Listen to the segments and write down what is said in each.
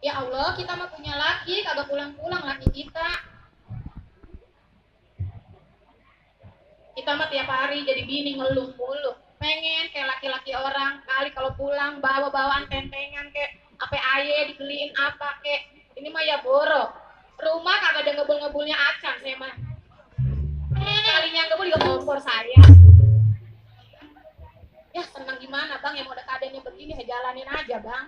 Ya Allah, kita mah punya laki, kagak pulang-pulang laki kita. Kita mah tiap hari jadi bini ngeluh mulu. Pengen kayak laki-laki orang, kali kalau pulang bawa-bawaan tentengan kayak apa aye dibeliin apa kayak. Ini mah ya borok. Rumah kagak ada ngebul-ngebulnya acan saya mah. Kalinya ngebul juga kompor saya. Ya senang gimana bang, yang mau ada keadaannya begini saya jalanin aja bang.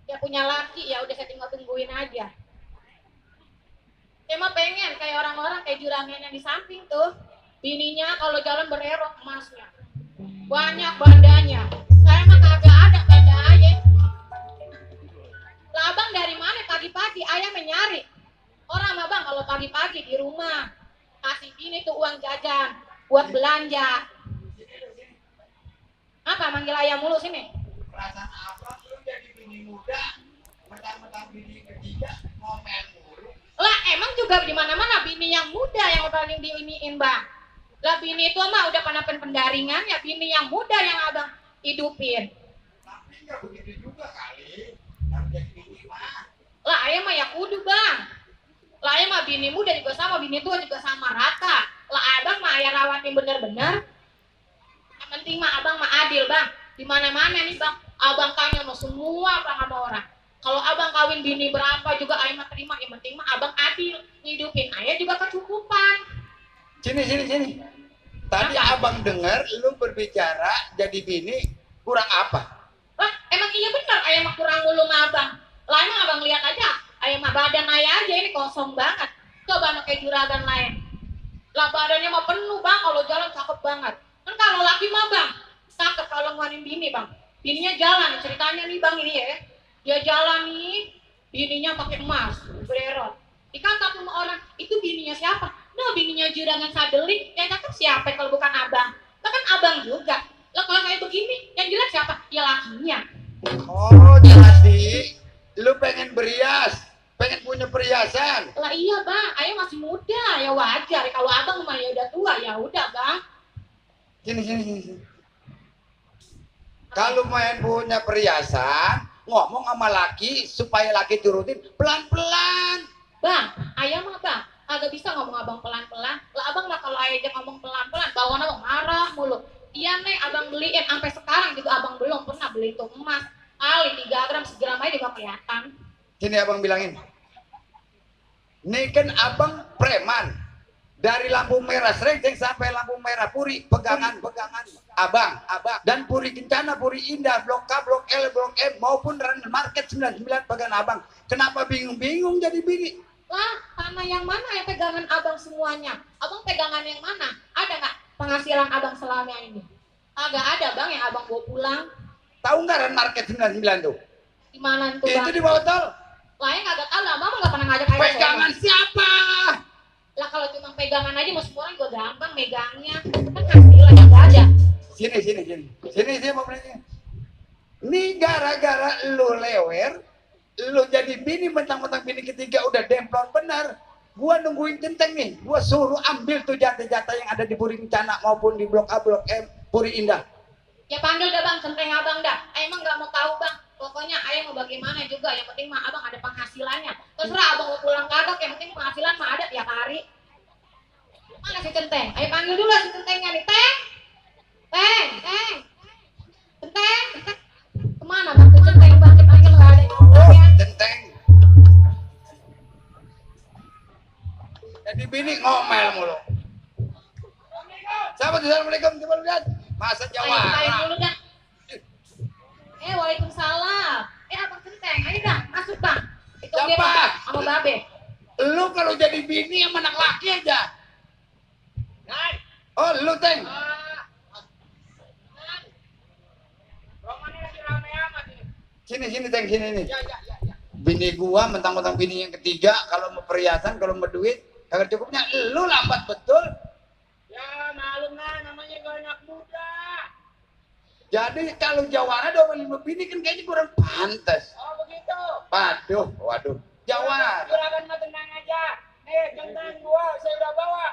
Ya punya laki ya udah saya tinggal tungguin aja. Saya mah pengen kayak orang-orang kayak juragan yang di samping tuh. Bininya kalau jalan bererok emasnya. Banyak bandanya. Saya mah kagak ada banda aja. Lah abang dari mana pagi-pagi ayah menyari. Orang mah bang kalau pagi-pagi di rumah kasih bini tuh uang jajan buat belanja. Apa manggil ayah mulu sini? Perasaan abang lu jadi bini muda, mentang-mentang bini ketiga ngomel mulu. Lah emang juga di mana-mana bini yang muda yang paling diiniin bang. Lah bini itu mah udah panapan pendaringan ya bini yang muda yang abang hidupin. Tapi nggak begitu juga kali. Harus jadi bini mah. Lah ayah mah ya kudu bang. Lah ayah mah bini muda juga sama, bini tua juga sama rata. Lah abang mah ayah rawatin bener-bener. Yang penting mah abang mah adil bang. Di mana-mana nih bang, abang tanya sama semua bang sama orang. Kalau abang kawin bini berapa juga ayah mah terima. Yang penting mah abang adil, ngidupin ayah juga kecukupan. Sini. Tadi abang dengar lu berbicara jadi bini kurang apa? Lah emang iya bener ayah mah kurang mulu sama abang. Lah emang abang lihat aja, ayah mah badan ayah aja ini kosong banget. Coba anak kayak juragan lain. Lah badannya mah penuh bang, kalau jalan cakep banget. Kan kalau laki mah bang, cakep kalau nguanin bini bang. Bininya jalan, ceritanya nih bang ini ya. Dia jalan nih, bininya pakai emas, bererot. Dikata sama orang, itu bininya siapa? Nah bininya juragan Sadelik, yang cakep siapa kalau bukan abang? Lah kan abang juga. Lah kalau kayak begini, yang jelek siapa? Ya lakinya. Oh, jadi lu pengen berias, pengen punya perhiasan. Lah iya bang, ayah masih muda, ya wajar. Kalau abang mah ya udah tua, ya udah bang. Sini. Kalau main punya perhiasan, ngomong sama laki supaya laki turutin pelan-pelan. Bang, ayah mah bang, agak bisa ngomong abang pelan-pelan. Lah abang mah kalau ayah aja ngomong pelan-pelan, bawaan abang marah mulu. Iya nih abang beliin, sampai sekarang juga abang belum pernah beli itu emas. Kali 3 gram, segram aja juga kelihatan. Sini abang bilangin. Nih kan abang preman. Dari lampu merah Srengseng sampai lampu merah Puri, pegangan abang. Dan Puri Kencana, Puri Indah, Blok K, Blok L, Blok M maupun Run Market 99 pegangan abang. Kenapa bingung-bingung jadi bini? Lah, tanah yang mana ya pegangan abang semuanya? Abang pegangan yang mana? Ada nggak penghasilan abang selama ini? Agak ada bang yang abang bawa pulang. Tahu nggak Run Market 99 tuh? Di mana tuh bang? Itu di bawah tol. Lah ya nggak tahu lah, abang nggak pernah ngajak ayah. Pegangan siapa? Lah kalau cuma pegangan aja mau semua orang juga gampang megangnya. Kan hasilan nggak ada. Sini mau nanya. Ini gara-gara lu lewer, lu jadi bini mentang-mentang bini ketiga udah demplon benar. Gua nungguin centeng nih, gua suruh ambil tuh jatah-jatah yang ada di Puri Kencana maupun di Blok A, Blok M, Puri Indah. Ya panggil dah bang, centeng abang dah. Emang nggak mau tahu bang. Pokoknya ayah mau bagaimana juga, yang penting mah abang ada penghasilannya. Terserah abang mau pulang kagak, yang penting penghasilan mah ada tiap hari. Mana si centeng? Ayo panggil dulu si centengnya nih, Teng. Centeng. Kemana bang tuh centeng bang? Panggil nggak ada. Centeng. Jadi bini ngomel mulu. Assalamualaikum, coba lihat. Masa Ayo Jawa. dulu dah. Waalaikumsalam. Abang centeng, ayo dah, masuk bang. Itu dia Siapa? bang, sama babe. Lu kalau jadi bini sama anak laki aja. Oh, lu Teng. Sini Teng, sini nih. Bini gua mentang-mentang bini yang ketiga, kalau mau perhiasan, kalau mau duit, kagak cukupnya lu lambat betul. Ya malum lah, namanya gue anak muda. Jadi kalau Jawara 25 bini kan kayaknya kurang pantas. Oh begitu. Waduh. Jawara. Juragan mah tenang aja. Nih centeng gua, saya udah bawa.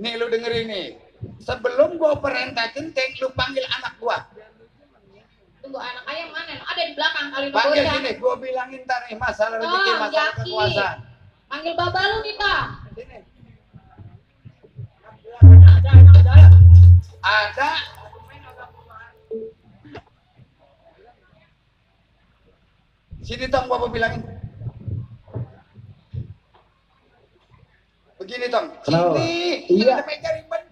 Nih lu dengerin nih. Sebelum gua perintah centeng, lu panggil anak gua. Tunggu anak ayam mana? ada di belakang kali Panggil bocah. sini, gua bilangin ntar nih masalah rezeki, Oh, masalah Jaki. kekuasaan. Panggil baba lu nih, Ta. Sini. Ada. Ada. Sini Tong, Bapak bilangin. Begini Tong, Kenapa? sini. Iya. Ada meja ribet.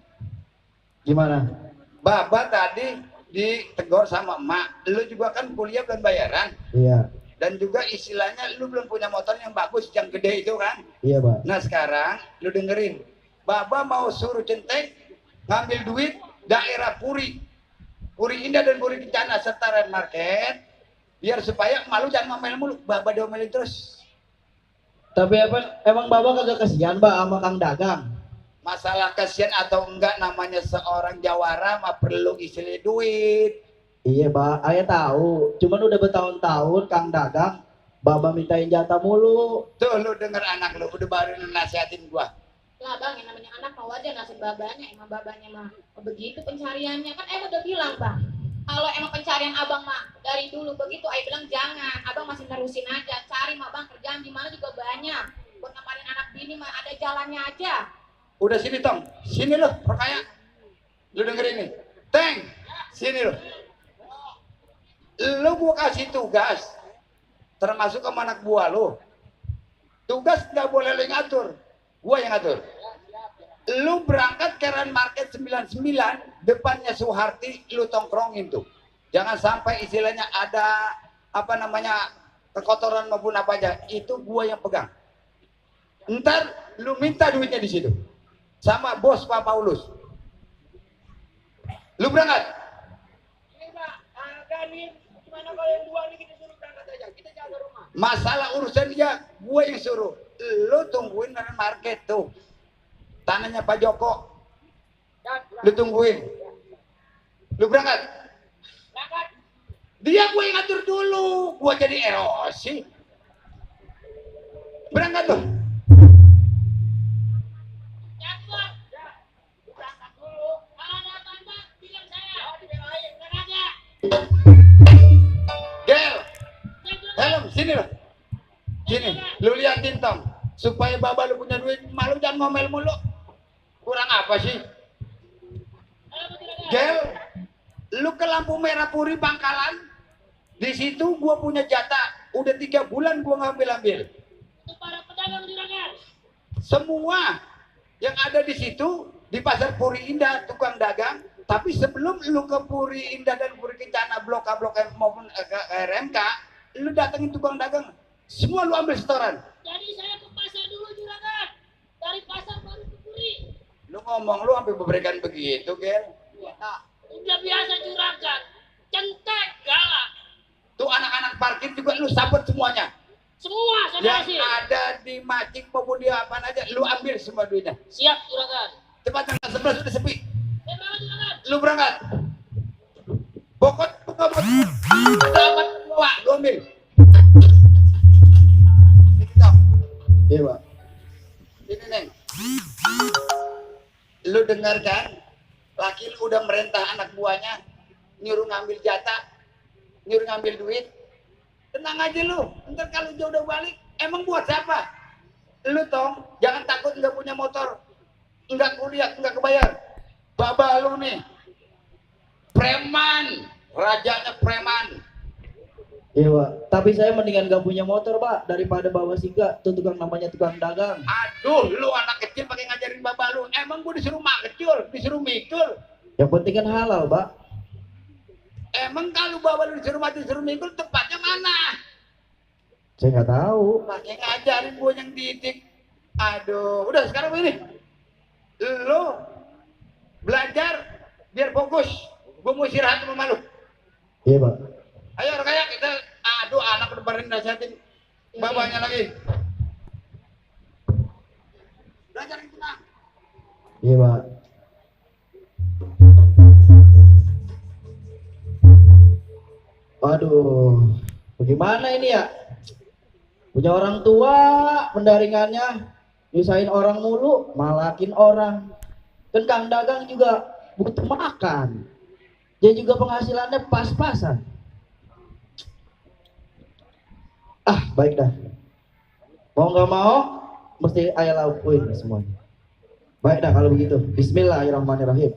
Gimana? Baba tadi ditegur sama emak, lu juga kan kuliah belum bayaran. Iya, Dan juga istilahnya lu belum punya motor yang bagus, yang gede itu kan. iya Pak. Nah sekarang lu dengerin, Baba mau suruh Centeng ngambil duit daerah Puri Indah dan Puri Kencana serta Red Market, biar supaya malu jangan ngomel mulu. Baba diomelin terus. Tapi apa, emang Bapak kagak kasihan Pak sama Kang Dagang? Masalah kasihan atau enggak, namanya seorang jawara mah perlu istilah duit. Iya Pak, ayah tahu. Cuman udah bertahun-tahun Kang Dagang, Bapak mintain jatah mulu. Tuh lu denger anak lu udah baru nasihatin gua. Lah bang, yang namanya anak mau aja nasib babanya, emang babanya mah begitu pencariannya. Kan emang udah bilang bang, kalau emang pencarian abang mah dari dulu begitu, ayah bilang jangan, abang masih nerusin aja, cari mah bang, kerjaan di mana juga banyak. Buat ngamarin anak bini mah ada jalannya aja. Udah sini Tong, sini lu perkaya. Lu dengerin nih, Teng, sini lu. Lu gua kasih tugas, termasuk ke anak buah lu. Tugas nggak boleh lu yang ngatur, gua yang ngatur. Lu berangkat ke Red Market 99, depannya Suharti, lu tongkrongin tuh. Jangan sampai istilahnya ada apa namanya kekotoran maupun apa aja, itu gua yang pegang. Ntar lu minta duitnya di situ sama bos Pak Paulus. Lu berangkat. Ini Pak, ada nih. Gimana kalau yang dua nih kita suruh berangkat aja? Kita jaga rumah. Masalah urusan dia, gue yang suruh. Lu tungguin Red Market tuh. Tanahnya Pak Joko. Lu tungguin. Lu berangkat. Berangkat. Dia gue yang ngatur dulu. Gue jadi erosi. Berangkat tuh. Bang. Ya. Berangkat dulu. Kalau ada apa-apa, bilang saya. Oh, dibelain. Berangkat ya. Gel. Helm, sini loh. Sini. Lu liatin Tom. Supaya baba lu punya duit. Malu jangan ngomel mulu. Kurang apa sih? Gel. Lu ke lampu merah Puri Bangkalan. Di situ gua punya jatah. Udah 3 bulan gua ngambil-ambil. Itu para pedagang juragan. Semua yang ada di situ di pasar Puri Indah tukang dagang. Tapi sebelum lu ke Puri Indah dan Puri Kencana blok A blok M maupun ke RMK, lu datengin tukang dagang. Semua lu ambil setoran. Jadi saya ke pasar dulu juragan. Dari pasar baru ke Puri. Lu ngomong lu sampai berikan begitu, Gel. Udah biasa juragan. Centek galak. Tuh anak-anak parkir juga lu sabut semuanya. Semua saya Yang kasih. ada di macik maupun di apa aja, lu ambil semua duitnya. Siap juragan. Cepat tanggal 11 sudah sepi. Berangkat juragan. Lu berangkat. Pokok buka dapat bawa, lu ambil. Ini kita. Iya Pak. Ini Neng. Lu dengar kan? Laki lu udah merintah anak buahnya nyuruh ngambil jatah, nyuruh ngambil duit. Tenang aja lu. Ntar kalau dia udah balik, emang buat siapa? Lu Tong, jangan takut nggak punya motor, nggak kuliah, nggak kebayar. Baba lu nih, preman, rajanya preman. Iya Pak. Tapi saya mendingan gak punya motor Pak daripada bawa singgah tuh tukang namanya tukang dagang. Aduh, lu anak kecil pakai ngajarin baba lu. Emang gua disuruh mak kecil, disuruh mikul. Yang penting kan halal Pak. Emang kalau baba lu disuruh mati, disuruh mikul, tempatnya mana? Saya nggak tahu. Pakai ngajarin gua yang didik. Aduh, udah sekarang begini. Lu belajar biar fokus. Gua mau istirahat sama lu. Iya Pak. Ayo kayak kita, aduh anak lebaran nasihatin babanya lagi. Belajar yang tenang. Iya Pak. Aduh, bagaimana ini ya? Punya orang tua, pendaringannya nyusahin orang mulu, malakin orang. Kan Kang Dagang juga butuh makan. Dia juga penghasilannya pas-pasan. Ah, baik dah. Mau nggak mau, mesti ayah lakuin semuanya. Baik dah kalau begitu. Bismillahirrahmanirrahim.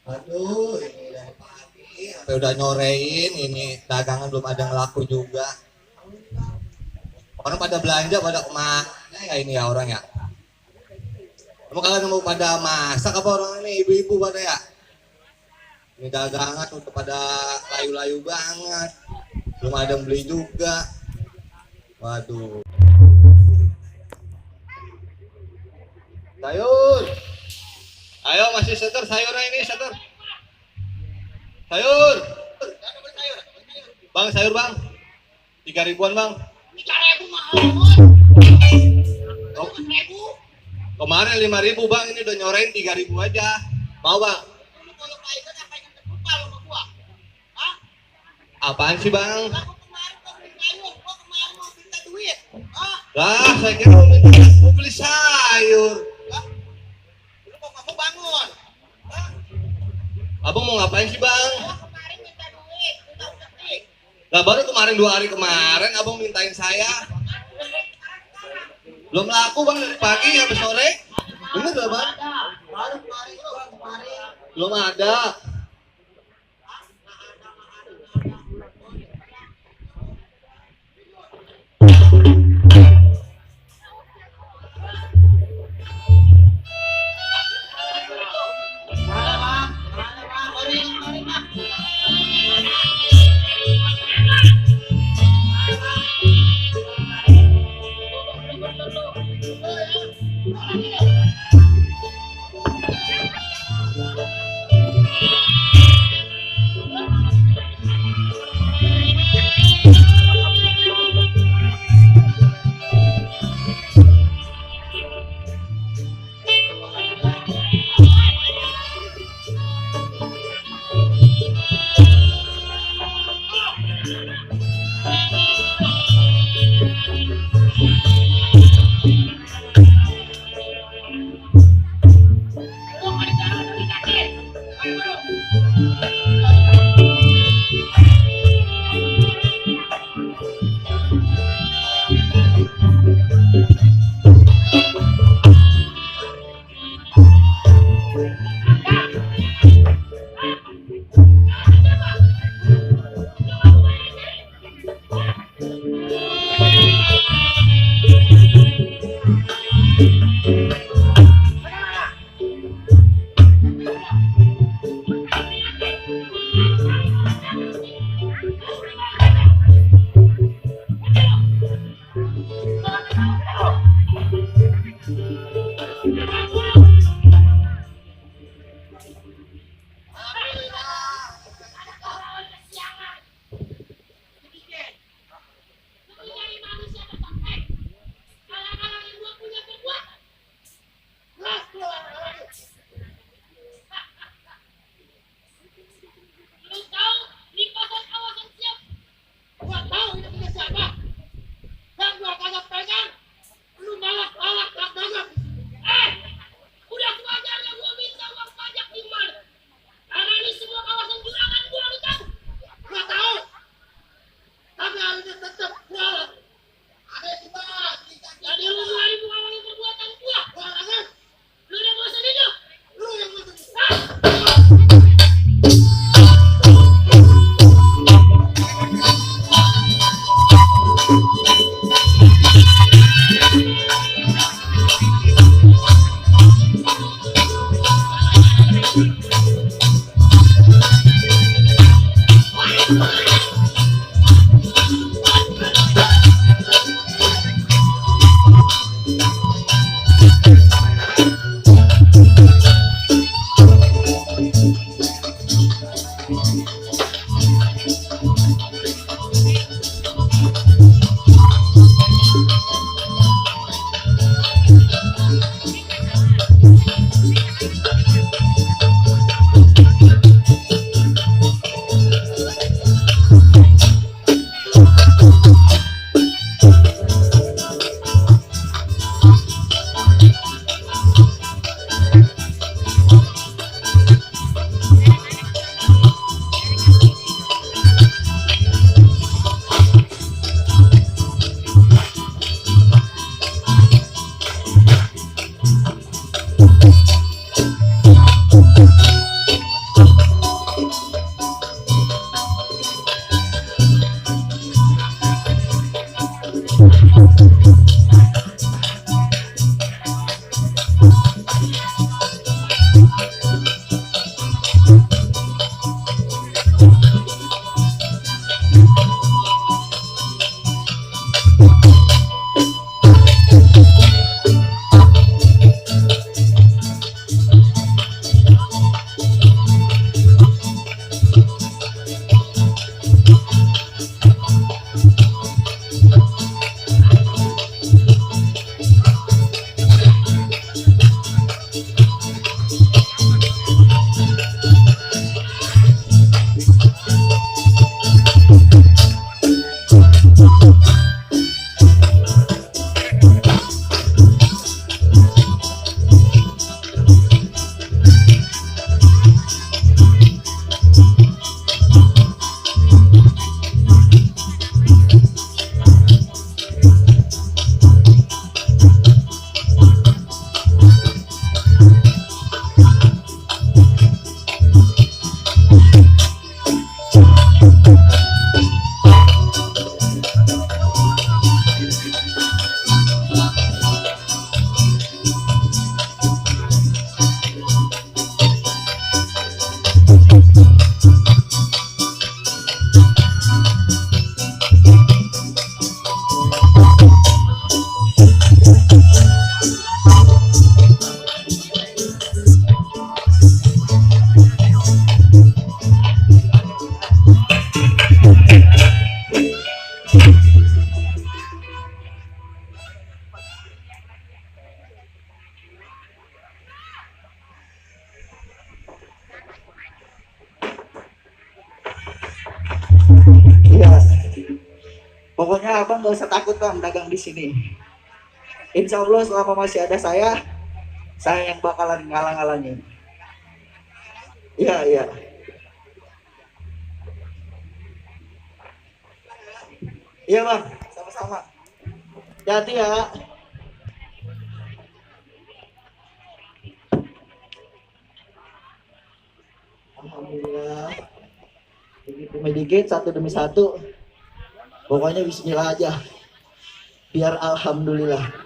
Aduh, ini dari pagi sampai udah nyorein, ini dagangan belum ada yang laku juga. Orang pada belanja pada kemana ya ini ya orang ya? Kamu kalian mau pada masak apa orang ini ibu-ibu pada ya? Ini dagangan udah pada layu-layu banget, belum ada yang beli juga. Waduh. Sayur. Ayo masih setor sayurnya ini setor. Sayur. Bang sayur bang. 3.000-an bang. 3.000 mahal. Oh, kemarin 5.000 bang, ini udah nyorain 3.000 aja. Mau bang? Lu kalau kaitan apa yang terlupa lu sama gua? Hah? Apaan sih bang? Lah gua kemarin mau beli sayur, gua kemarin mau minta duit. Hah? Lah saya kira mau beli sayur. Lah? Lu kok kamu bangun? Hah? Abang mau ngapain sih bang? Gua kemarin minta duit, minta utek. Lah baru kemarin 2 hari kemarin abang mintain saya. Belum laku bang dari pagi sampai sore. Bener gak bang? Baru kemarin gua kemarin. Belum ada. Iya. Pokoknya abang gak usah takut bang dagang di sini. Insya Allah selama masih ada saya yang bakalan ngalang-ngalangin. Iya iya. Iya bang, sama-sama. Hati ya. Alhamdulillah. Begitu medikit satu demi satu. Pokoknya bismillah aja. Biar alhamdulillah.